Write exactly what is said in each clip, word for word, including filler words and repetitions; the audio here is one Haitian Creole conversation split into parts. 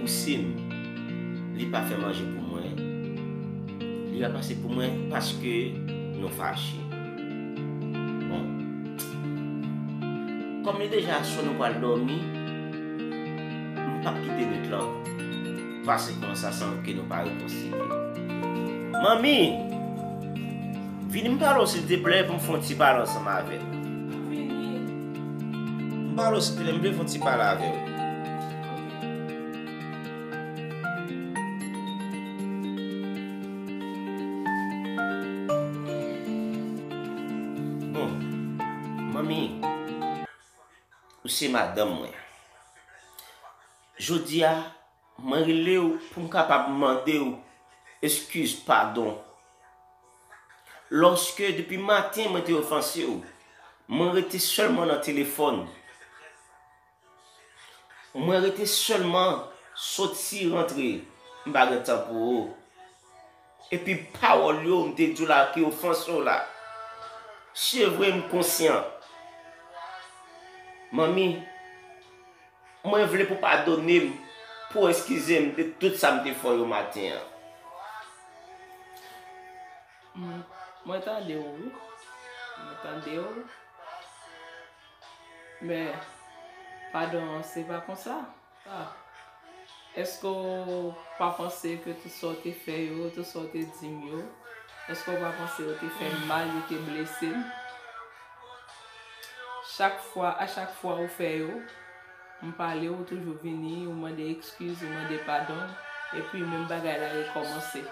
Sim, li pa fè manje pou mwen. Li pa pase pou mwen paske nou fache. Bon. Kòm li deja sou nou pral dòmi, m p ap kite nwit lan pase konsa san ke nou pa rekonsilye. Manmi, vini m pale w silteplè pou m fè yon ti pale ansanm avè w. M pale w silteplè, m vle fè yon ti pale avè w. Bon, manmi, ou se madanm mwen. Jodi a, mwen rele w pou m kapab mande w eskiz, padon. Lòske depi maten mwen te ofanse w, mwen rete sèlman nan telefòn. Mwen rete sèlman soti rantre, m pa gen tan pou ou. Epi pawòl yo m te di w la ki ofanse w la. Se vre m konsyan. Manmi, mwen vle pou w padone m, pou w eskize m de tout sa m te fè w yo maten an. Mwen, mwen tande w, wi. Mwen tande w. Men, padon an, se pa konsa. Ah. Èske w pa panse ke tout sa w te fè yo, tout sa w te di m yo, èske w pa panse yo te fè m mal, yo te blese m? Chak fwa, a chak fwa ou fè yo, m pale, ou toujou vini, ou mande eskiz, ou mande padon, epi menm bagay la rekòmanse.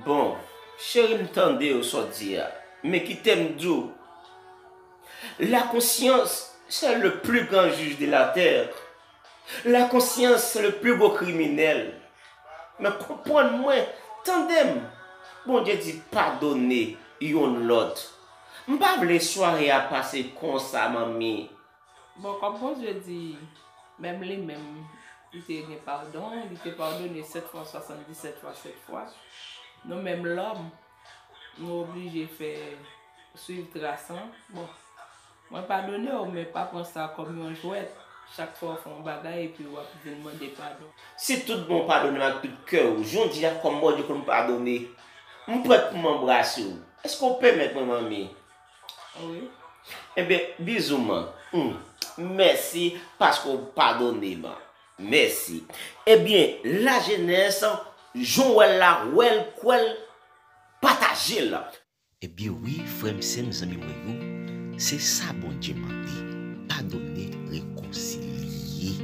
Bon, cheri, m tande w sa w di a, men kite m di w, la conscience, c'est le plus grand juge de la terre. La conscience, c'est le plus gros criminel. Men konprann mwen, tande m. Bondye di padone youn lòt. M pa vle sware a pase konsa, manmi. Bon, kòm Bondye di, menm li menm, li te gen padon, li te padone sèt fwa, swasanndisèt fwa, sèt fwa. Nou menm lòm, nou oblije fè, swiv tras lan. Bon, mwen padone w, men pa pran sa kòm yon jwèt. Chak fwa w fè yon bagay epi w ap vin mande padon. Si tout bon w padone m ak tout kè w, jodi a kòm Bondye konn padone, m prèt pou m anbrase w. Èske w pèmèt mwen, manmi? Wi. Ebyen, bizou man. Hmm. Mèsi paske w padone m. Mèsi. Ebyen, lajenès, jan w wè l la, wè l, kwè l, pataje l. Ebyen wi, frè m, sè m, zanmi mwen yo, se sa Bondye mande. Padone, rekonsilye.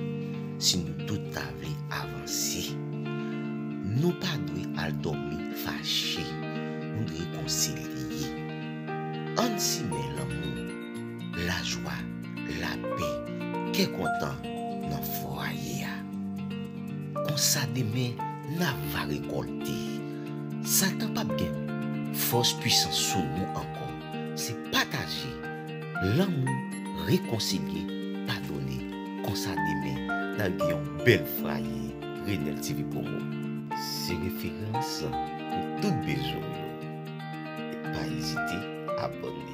Si nou tout ta vle avanse, nou pa dwe al dòmi fache. Nou dwe rekonsilye. Ann simen lanmou, lajwa, lapè, kè kontan nan fwaye a. Konsa demen, n a va rekòlte. Satan p ap gen fòs, pwisans sou nou ankò. Se pataje, lanmou, rekonsilye, padone. Konsa demen, n a gen yon bèl fwaye. Renel T V Promo. Se referans pou tout bezwen w yo. E pa ezite abòne.